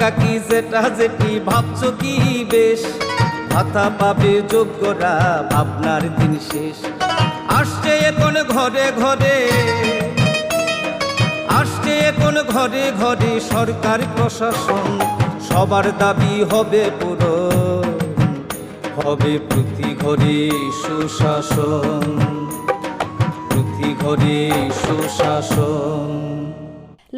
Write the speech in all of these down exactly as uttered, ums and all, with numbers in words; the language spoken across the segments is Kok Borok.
কাকি জেঠা জেঠি ভাবছো কি বেশ, ভাতা পাবে যোগ্যরা, ভাবনার দিন শেষ। আসছে এখন ঘরে ঘরে, আসছে এখন ঘরে ঘরে সরকার প্রশাসন, সবার দাবি হবে পূরণ, হবে প্রতি ঘরে সুশাসন, প্রতি ঘরে সুশাসন।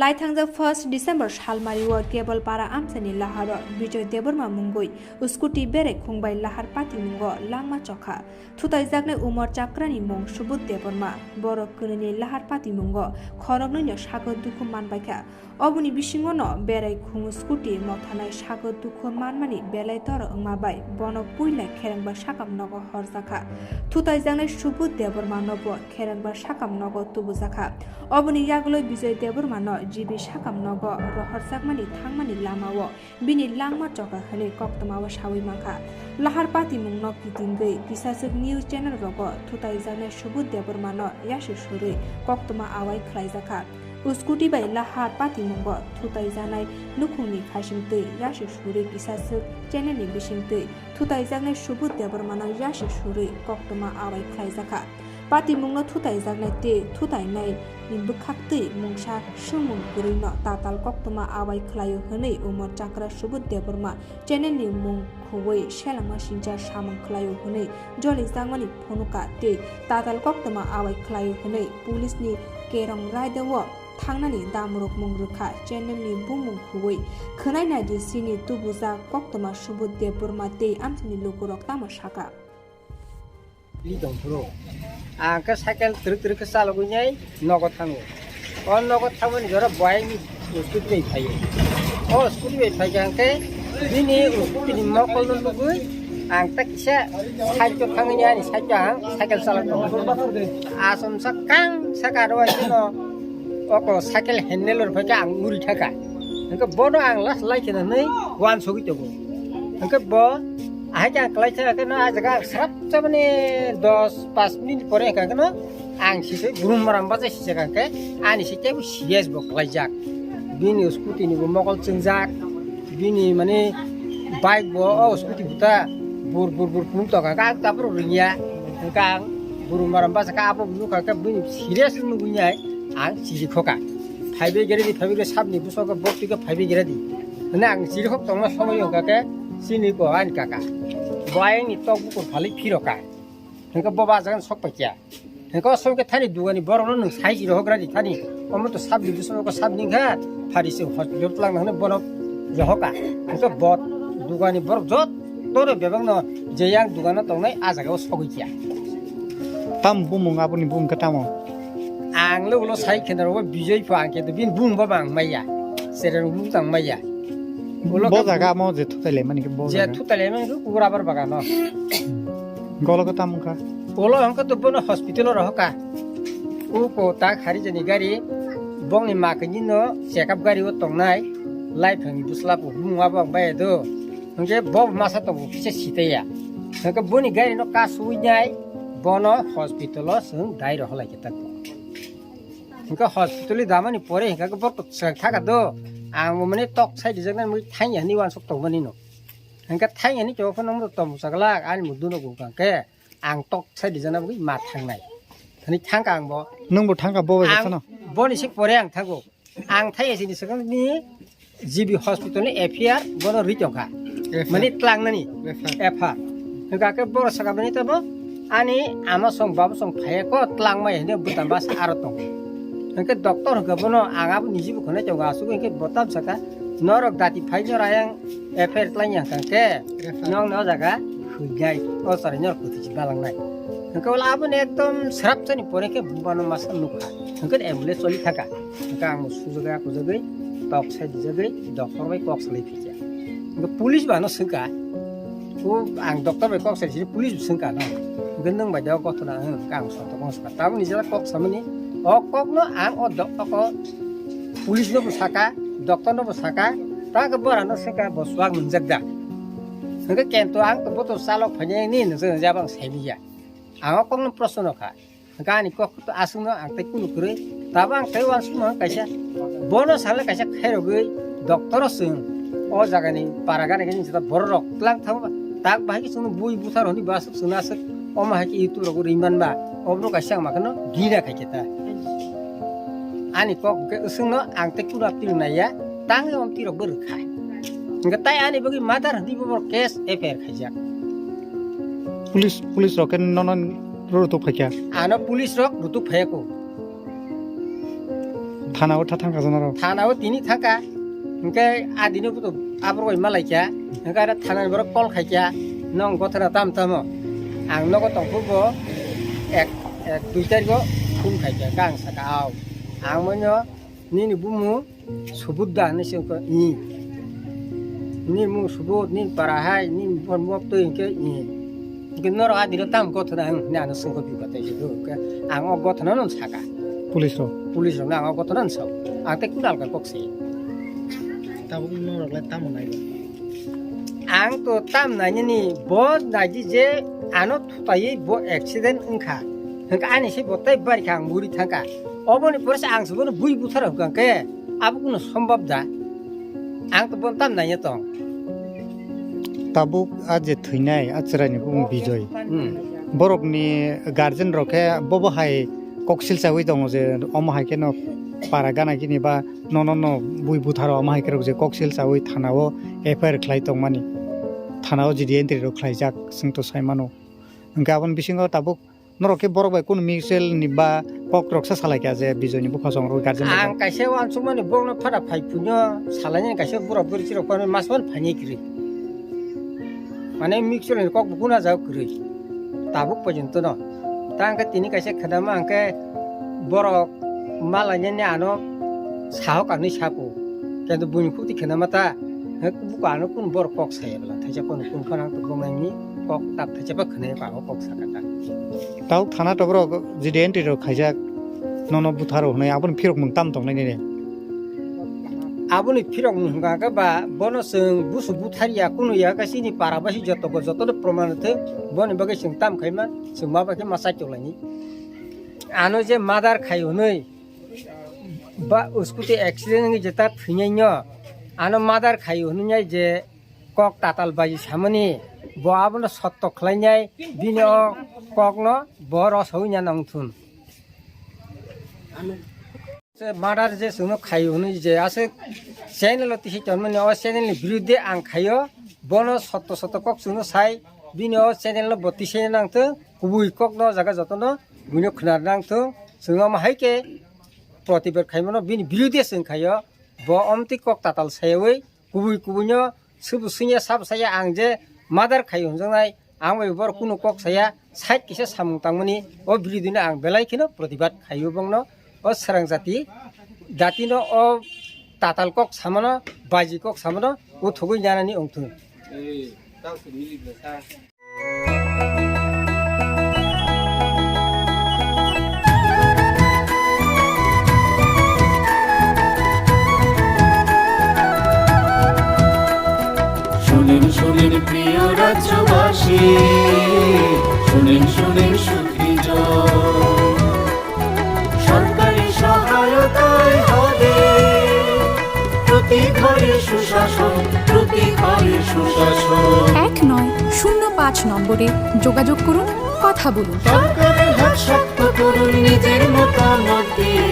Laithangjak first December salmari o Kebalpara amchaini laharo Bijoy Debbarma mungwi scooty berek khungbai lahar patimungo langma chokha. Thutaijaknai Umar Chakrani mung Subudh Debbarma, borok kwnwini lahar patimungo khoroknwino sakha dukhu manbaikha. Oboni bisingono berai khung scooty mothanai sakha dukhu manmani belai doro wngma bai bono puila Kherengba sakam nogo horjakha. Thutaijaknai Subudh Debbarmano bo Kherengba sakam nogo tubujakha. Oboni yagulwi Bijoy Debbarmano G B sakam nogo rohorjakmani thangmani lamao bini langma choka hwnwi koktwmao sawi mankha. Lahar patimungno kitingwi kisachwk news channel rogo thutaijaknai Subudh Debbarmano yasi surwi koktwma awai khlaijakha. Scooty bai lahar patimungo thutaijaknai nukhungni phaisingtwi yasi surwi kisachwk channelni bisingtwi thutaijaknai Subudh Debbarmano yasi surwi koktwma awai khlaijakha. Patimungno thutaijaknai tei thutainai ni bwkhaktwi mungsa swngmung kwrwino tatal koktwma awai khlaio hwnwi Umar Chakra Subudh Debbarma channelni mung khuwi selengma sincha samung khlaio hwnwi jolijakmani phunuka tei tatal koktwma awai khlaio hwnwi police ni kerong raida o thangnani damrok mung rwkha channelni bumung khuwi. Khwnai naidi chini tubujak koktwma Subudh Debbarma tei amchaini lukurok tamo saka. Ang khe cycle twrwk twrwk khe chalogwi nai nogo thango. O nogo thangmani jora boyani scooty bai phaio. O scooty bai phaikha hwnkhe bini scooty ni mokolno nugwi ang ta kisa side o thangwi nai ani side o ang cycle chalok tongo. Asomsa kang saka aro aiseno oko cycle handle rw phaikha ang uri thaka. Hwnkhe bono ang last lai khena nai wansugwi tongo. Hwnkhe bo ahai khe ang kwlai thaka khe no ah jaga ang srap chabani dos pas minute pore hwnkha khe no ang sisoi brum maram bachai sijak hwnkhe ani se teibo serious bo kwlaijak. Bini scooty ni bo mokol chwngjak, bini mane bike bo o scooty buta bur bur bur phunuk tongkha khe ang tabuk rwngya. Hwnkhe ang brum maram bachai khe abo nukha khe bini serious nugwi nai ang chiri khoka. Phaibai gere di, phaibai gere sabni bwskango borok twi khe phaibai gere di. Hwnwi ang chirikhok tongma somoi wngkha khe chini bo ani kaka. Bo ayangni tok bukur phalwi phirokha. Hwnkhe bo ba jagan sok paikha. Hwnkhe o somoi khe thani dugani borokno nwng sai chirikhok gra di thani. Omo to sabni bwskango sabni wngkha, phari se hospital twlangna hwnwi bono rohokha. Hwnkhe bo dugani borok jotto no bebakno je yang dugano tongnai ah jagao sogwi kha. Tam bumung aboni bumung khe tamo? Ang le ulo sai khena rogo Bijoy pho ang khe bini bumung bo ang maya. Sere rok bumung tang maya. Ulo bo khe jaga amo je thutai lai mani khe bo je jaga thutai lai mani khe rubber bagano. Golo khe tamo kha? Ulo hwnkhe to bono hospital o rohokha. Uko ta khari jani gari bongni makini no check up gari o tongnai. Lai phangni bwsla bo bumung abo ang maya do. Hwnkhe bo masa tongo kisa sitaiya. Hwnkhe boni gari no kasui nai bono hospital o chwng dai rohor lai khe tako. Hwnkhe hospital ni damani pore hwnkhe bo to chwng thaka do. Ang bo mane tok sai rijak nai mui thangya hinwi wansuk tongmani no. Hwnkhe thangya hinwi tongkhe no tong bwsajlak ani mudu no bo hwnkhe ang tok sai rijak nai ma thangnai. Hinwi thangka ang bo. Nwng bo thangka bo bai ang sano? Boni sik pore ang thango. Ang thai sini swkang ni G B hospital ni F I R bono ri tongkha. F I R. Mani tlangnani. F I R. F I R. Hwnkha khe bono saka mani tabo ani ama song baba song phaiya ko tlangmai hwnwi bwtang bas aro tongo. Hwnkhe doctor hwnkhe bono ang abo niji bo khwnai tongo aswk hwnkhe botam saka norok dati phai norok ayang F I R tlang yang kha khe F I R. Nokni o jaga hwnjai o chwrai norok kwthwi si balangnai. Hwnkhe wala aboni ekdom srap chani pore khe bumano masa nukha. Hwnkhe ambulance choli thaka. Hwnkhe ang sujagwi akujagwi tok sai dijagwi doctor bai kok salai phikha. Hwnkhe police bo ano swngkha. O ang doctor bai kok sai sini police bo swngkha no. Hwnkhe nwng bai da o gothona hwnkhe ang soto kong swkha. Taboni jora kok samani o kok no ang o do-, o ko police no bo saka, doctor no bo saka, ta khe bora no swngkha bo swak nwngjak da. Hwnkhe kento ang to boto chalok phainai ni nwngjak nwngjak ang saimanya. Ang o kok no proshno kha. Gani kok to aswkno ang tei kunu kwrwi. Tabo ang tei uansukmano kaisa. Bono sale kaisa khairogwi doctor-o chwng. O jagani para gana gini jeta borok rok tlang thangma tak bahai ke chwngno bui buthar hwnwi bwswk chwngno aswk omo hai ke YouTube rogo ri manba obo kaisa ang makhano gira khai khe ta. Ani kok ke usungno ang te kura pil naiya tang om tirok bo rwkha. Hingke tai ani bagwi mother hwnwi bo case F I R khaijak. Police, police rok khe nono rutuk phaikha? Ano police rok rutuk phaiya ko. Thana o tha thangka jana rok. Thana o tini thangka. Hingke a dino bo to aborok bai malaikha. Hingke ara thana ni borok call khaikha. Nong gothana tam tamo. Ang nogo tongkhu bo ek, ek dui tariko phone khaikha. Kang saka ao. Ang moino nini bumu Subut da hinwi se wngkha, "Ih." Ni mung Subut, ni para hai, ni bor mok twi hinkhe, "Ih." Hinkhe norok a dino tamo gothona hinwi ano swngkha bibatai se do. Hinkhe ang o gothona no saka. Police rok? Police rok no ang o gothona no sao. Ang tei kunal ka kok se. Tabuk norok le tamo nai ba? Ang to tam nai ni bo nai di je ano thutaiwi bo accident wngkha. Hinkhe ani se bo tei bari kha ang buri thangkha. Oboni pore se ang se bono bui buthar hwnkha khe. Abo kuno sombab da? Ang to bon tam naiya tong. Tabuk a je thwinai a chwraini bumung Bijoy. Hmm. Borokni guardian rok khe bobo hai koksil chawi tongo je omo hai kheno para gana gini ba nono no bui butharo omo hai khe rok je koksil chawi thana o F I R khlai tongmani. Thana o G D entry rok khlaijak chwng to sai mano. Hwnkhe aboni bisingo tabuk Norok khe borok bai kunu mutual ni ba kok rok sa salai kha je Bijoy ni bupha song rok guardian rok bai? Ang kaisa uansukmani borokno phara phai phunyo salainani kaisa bura buri chirok phano mas man phainai kwrwi. Mane mutual ni kok bo guna jao kwrwi. Tabuk porjonto no. Ta hwnkhe tini kaisa khwnama hwnkhe borok malainani ano sahok ang ni saku. Kento buini khukti khwnama ta hwnkhe buko ano kunu borok kok saya bwla thaisa kunu kunu phano ang tubuk nangni kok tak thaisa ba khwnai ba o kok saka ta. Tau thana to borok G D entry rok khaijak nono butharo hwnwi aboni phirok mung tam tong nai nini. Aboni phirok mung hwnkha khe ba bono chwng busu buthar ya kunu ya khe chini para basi joto go joto no proman thwng boni bagwi chwng tam khaima chwng ma bai khe ma chaitok laini. Ano je murder khai hwnwi ba scooty accident wngwi jeta thwinai no ano murder khai hwnwi je kok tatal bai samani bo abono sotto khlainai bini o kokno bo rosawi na nang thun. Se murder je chwngno khai hwnwi je aswk channel o tisi tonmani o channel ni birudde ang khaio bono sotto sotto kok chwngno sai bini o channel no bo tisi nang thung kubui kok no jaga jotono buino khwna nang thung chwng omo hai khe protibad khaimano bini birudde chwng khaio bo omtwi kok tatal sayawi kubui kubuino Subu swinya sabo saya ang je murder khaio hwnjaknai, ang bai borok kunu kok saya, side kisa samung tangmani, o biridino ang belai kheno protibad khaio bongno, o srang jati, jatino o tatal kok samano, baji kok samano, o thugui nanani wngthung. শুনিন শুনিন প্রিয় রাজ্যবাসী, শুনিন শুনিন সুখী জন। সরকারি সহায়তায় হবে প্রতি ঘরে সুশাসন, প্রতি ঘরে সুশাসন। এক নয় শূন্য পাঁচ নম্বরে যোগাযোগ করুন, কথা বলুন। সরকারের হাত শক্ত করুন নিজের মতামত দিয়ে।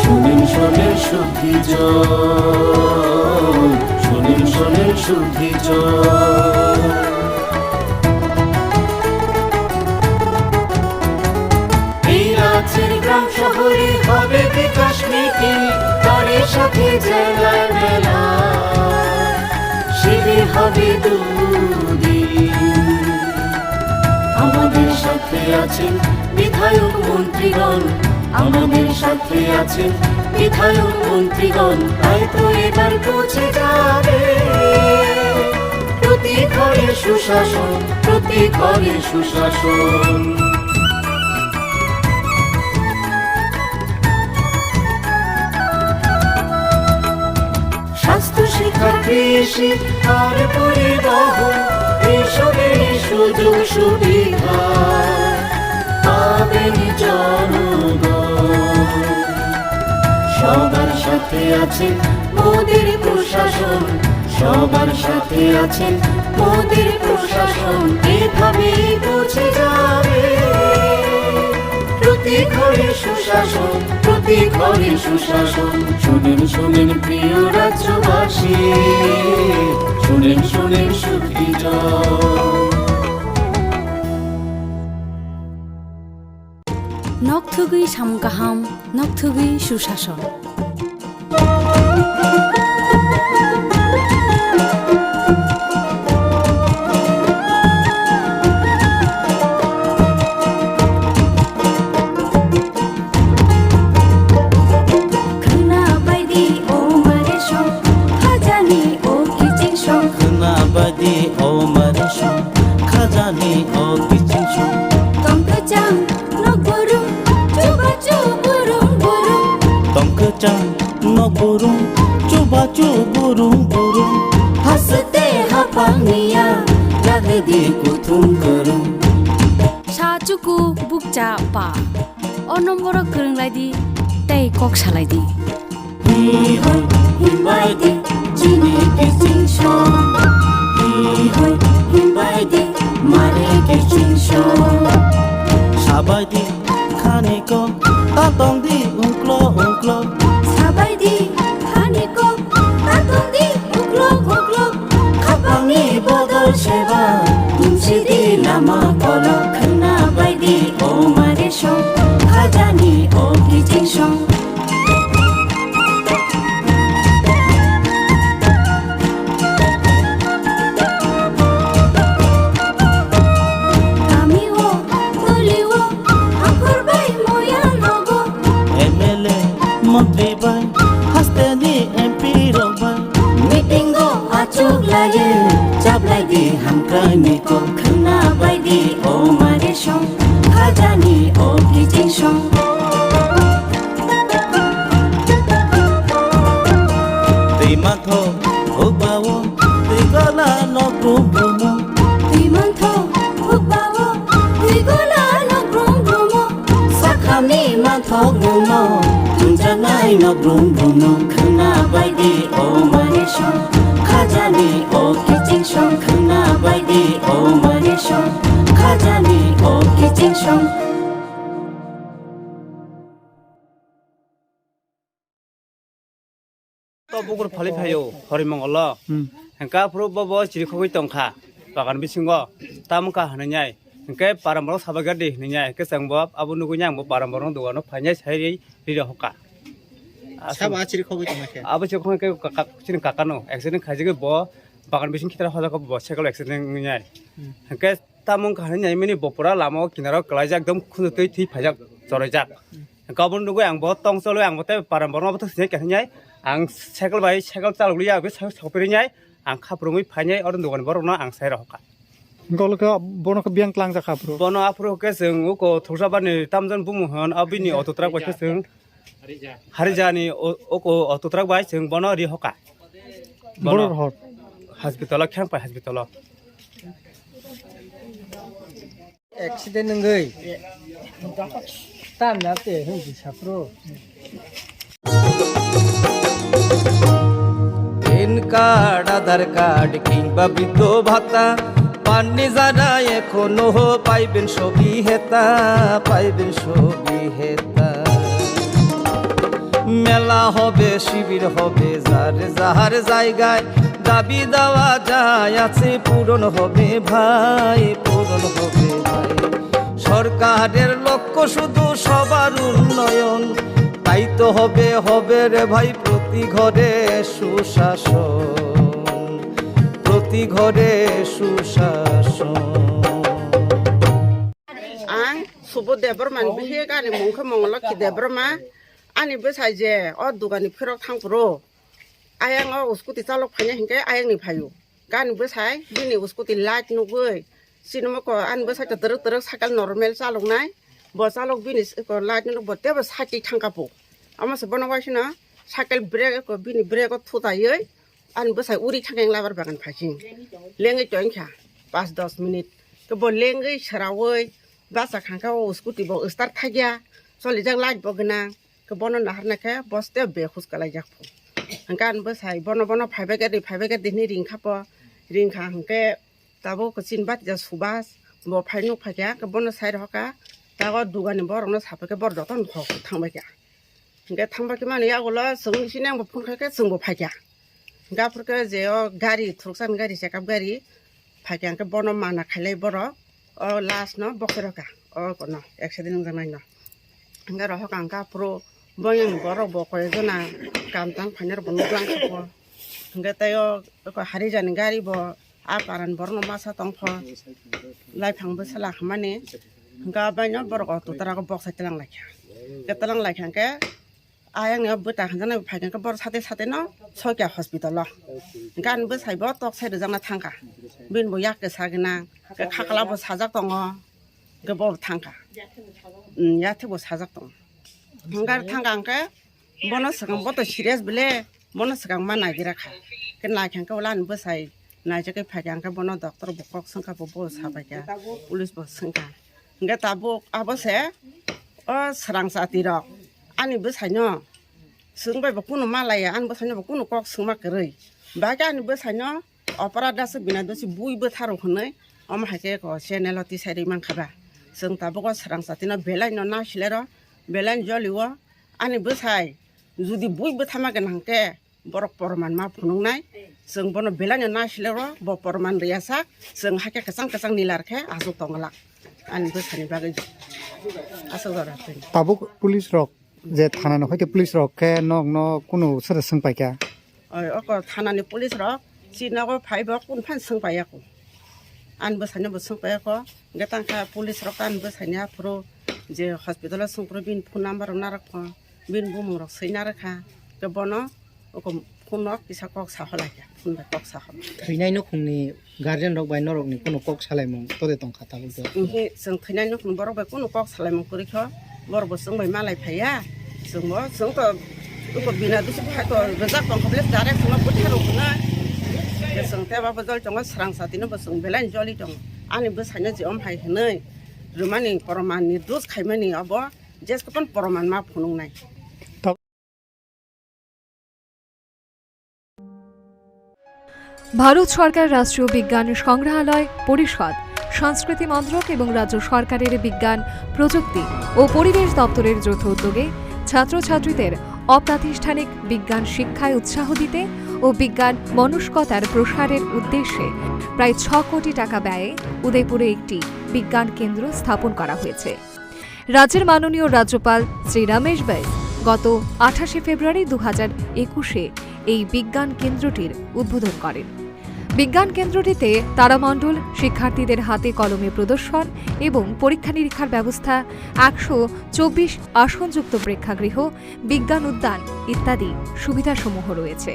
শুনিন, শুনিন শুদ্ধি জন, শুনিন, শুনিন শুদ্ধি জন। এই রাজ্যের গ্রাম শহরে হবে বিকাশ মিছিল, তারই সাথে জেলার মেলা, শিবির হবে দুদিন। আমাদের সাথে আছেন বিধায়ক মন্ত্রীগণ, আমাদের সাথে আছেন বিধায়ক মন্ত্রীগণ, তাই তো এবার পৌঁছে যাবে প্রতি ঘরে সুশাসন, প্রতি ঘরে সুশাসন। স্বাস্থ্য, শিক্ষা, কৃষি আর পরিবহন, এইসবেরই সুযোগ সুবিধা পাবেন জনগণ। সবার সাথে আছেন মোদের প্রশাসন, সবার সাথে আছেন মোদের প্রশাসন, এভাবেই পৌঁছে যাবে প্রতি ঘরে সুশাসন, প্রতি ঘরে সুশাসন। শুনেন, শুনেন প্রিয় রাজ্যবাসী, শুনেন, শুনেন সুখী জন। Nok thugwi samung kaham, nok thugwi susason. Khwna baidi o mare song, khajani o kiching song. Khwna baidi o mare song, khajani o kiching song. Tong kwchang nok burum, chubachu burum burum. Tong kwchang nok burum, chubachu burum burum. Haste haphang niya, jagdi kuthum kwrwng. Sa chuku bukcha pa. O nomboro kwrwng lai di, tei kok salai di. Hi hoi himbai di, chini kiching song. Hi hoi himbai di, mare kiching song. Sabai di khani kok, ta tong di ungklo ungklo. Sabai di khani kok, ta tong di ungklo ungklo. Khapangni bodol seba, tumsi di lama kolok. Khwna bai di o mare song, khajani o kiching song. Kami o, toli o, hakhor bai moya nogo. M L A, montri bai, hasteni M P rok bai. Meeting o achuk laye, chaplai di hamkrai ni kok. Khwna bai di o mare song, khajani o kiching song. Twi mantho hukbao, twi gola nok brum brumo. Twi mantho hukbao, twi gola nok brum brumo. Sakhamni manthok bumno, thumjaknai nok brum bruno. Khwna bai di o mare song, khajani o kiching song. Khwna bai di o mare song, khajani o kiching song. To bukur phali phaio, hori mongolo. Hmm. Hengka phuru bo bo chiri khogwi tongkha, bagan bisingo. Tamo ka hwnwi nyai. Hengke paramborok sabai gadi hwnwi nyai. Hengke chwng bo abo nugwi nyai, ang bo paramborok dogano phainai sai ri, ri rw hoka. Sabo achiri khogwi tongma khe? Abo chiri khogwi khe ka-, ka-, chini kakano accident khaijagwi bo bagan bising khitara hojak bo cycle accident wngwi nai. Hmm. Hwnkhe tamo wngkha hinwi naimani bo pura lama o kinaro kwlaijak, ekdom khunju twi thwi phaijak, choroijak. Hmm. Hwnkhe obo nugwi ang bo tong cholwi ang bo tei param borok no bo thwk sinai khe hinwi ang cycle bai cycle chalok liya, abo cycle sokpiri nai ang khaprumwi phainai oro dogani borok no ang sai rw hoka. Hwnkhe olo khe bono khe biyang tlangjak kha phuru? Bono aphuru khe chwng uko Thuksabani tamjani bumung hwn, o bini auto truck bai khe chwng Harijani o-, oko auto truck bai chwng bono ri hoka. Bono Borok hor. Hospital o, Khengpai hospital o. Accident wngwi. Tamni ate hwnwi saphuru. Pan card, Aadhaar card, kimbwa briddo bhata, panni jara ekhono paiben sobi heta, paiben sobi heta. মেলা হবে, শিবির হবে, যার যার জায়গায় দাবি দাওয়া যা আছে পূরণ হবে ভাই, পূরণ হবে ভাই। সরকারের লক্ষ্য শুধু সবার উন্নয়ন, তাই তো হবে, হবে রে ভাই প্রতি ঘরে সুশাসন, প্রতি ঘরে সুশাসন। Ang Subodh Debbarma ni bihik, ani mung khe Mongolokhi Debbarma. Ani bwsai je o dogani phirok thang phuru, ayang o scooty chalok phainai hinkhe ayang ni phaio. Ani bwsai bini scooty light nugwi, chini moko ani bwsai to twrwk twrwk cycle normal chaloknai, bo chalok bini light nugwi bo teibo side thangkha po. Omo se bono waisino cycle brake, bini brake o thutaiwi ani bwsai uri thangkhe labar bagan phaising. Lengwi tongkha pas dos minute. Khe bo lengwi swrawi bachak hangkha o scooty bo start thakya, cholijak light bo gwnang. Ke bono naharna khe boste bekhus kalai jak phu. Hingke ani bwsai bono, bono phaibai khe di, phaibai khe di hinwi ring kha po. Ring kha hingke tabuk chini batija Subas bo phai nuk phai kha, ke bono sai rw kha. Tago dugani borok no sapai khe bor joto no thok thang bai kha. Hingke thang bai khe mani yagulo chwng sini ang bo phone khai khe chwng bo phai kha. Hingke aphuru khe je o gari, thuruksa ni gari, chekap gari phai kha, hingke bono mana khailai borok. O last no bokhorok kha, o kono accident wngjaknai no. Hingke rohok ang kha phuru boyang borok bo koi jona kam tang phainai rok bo nuklang kha po. Hingke tei o eko harijani gari bo a paran borok no masa tong pho. Laiphang bwsala hamani hingke abai no borok o tutara o boksa tlang lai kha. Hingke tlang lai kha hingke ayang ni o bwta hwnjaknai bo phai kha hingke borok sate sate no soi kha hospital o. Hingke ani bwsai bo tok sai rwjakna thang kha. Bini bo yak khe sagina, khe khakla bo sajak tongo. Hingke bo thang kha. Umm, yathek bo sajak tongo. Hingke thang kha hingke bono swkang bo to serious bele, bono swkang ma naigira kha. Khe nai kha hingke ulo ani bwsai naijagwi phai kha hingke bono doctor bo kok swng kha bo, bo sabai kha, police bo swng kha. Hingke tabuk abo se o swrang chati rok ani bwsai no swng bai bo kunu ma laiya, ani bwsai no bo kunu kok swngma kwrwi. Bahai khe ani bwsai no opora daswk bina dosi bui bwtharok hwnwi omo hai khe eko channel o tisai rwi mankha ba. Chwng tabuk o swrang chati no belai no nasilai rw, belai no joli o. Ani bwsai jodi bui bwthama gwnang khe borok porman ma phunuknai. Chwng bono belai no nasilai rw, bo porman rwya sak, chwng hai khe kwchang kwchang nilar khe aswk tongwlak ani bwsani bagwi aswk jora twi. Tabuk police rok je thana ni hoi khe police rok khe nok no kunu sir swng pai kha? Oi, oko thana ni police rok chini nogo phai bo kun phan swng pai ya kho. Ani bwsai no bo swng pai ya kho. Hingke tang kha police rok ani bwsai ni aphuru je hospital o swng phuru bini phone number rok narwk kho, bini bumung rok swi narwk kha. Hingke bono oko phone o kisa kok sa holai kha, phone bai kok sa holai. Thwinai nukhung ni guardian rok bai norok ni kunu kok salaimung tode tong kha tabuk do? Hingke chwng thwinai nukhung borok bai kunu kok salaimung kwrwi kho, borok bo chwng bai malai phai ya. Chwng bo, chwng to oko bina dusu phai to rwjak tong kha bele direct chwng no bwtharok hwnwi. Hingke chwng tei abo joli tongo, swrang chati no bo chwng belai joli tongo. Ani bwsai no je om hai hwnwi rwmani, porman ni dus khaimani abo jesko phan porman ma phunuknai. Bharat সরকার রাষ্ট্রীয় বিজ্ঞান সংগ্রহালয় পরিষদ, সংস্কৃতি মন্ত্রক এবং রাজ্য সরকারের বিজ্ঞান, প্রযুক্তি ও পরিবেশ দপ্তরের যৌথ উদ্যোগে ছাত্রছাত্রীদের অপ্রাতিষ্ঠানিক বিজ্ঞান শিক্ষায় উৎসাহ দিতে ও বিজ্ঞান মনস্কতার প্রসারের উদ্দেশ্যে প্রায় ছ কোটি টাকা ব্যয়ে উদয়পুরে একটি বিজ্ঞান কেন্দ্র স্থাপন করা হয়েছে। রাজ্যের মাননীয় রাজ্যপাল শ্রী রমেশ বাইস গত আঠাশে ফেব্রুয়ারি দু হাজার একুশে এই বিজ্ঞান কেন্দ্রটির উদ্বোধন করেন। বিজ্ঞান কেন্দ্রটিতে তারামণ্ডল শিক্ষার্থীদের হাতে কলমে প্রদর্শন এবং পরীক্ষা নিরীক্ষার ব্যবস্থা, একশো চব্বিশ আসনযুক্ত প্রেক্ষাগৃহ, বিজ্ঞান উদ্যান ইত্যাদি সুবিধাসমূহ রয়েছে।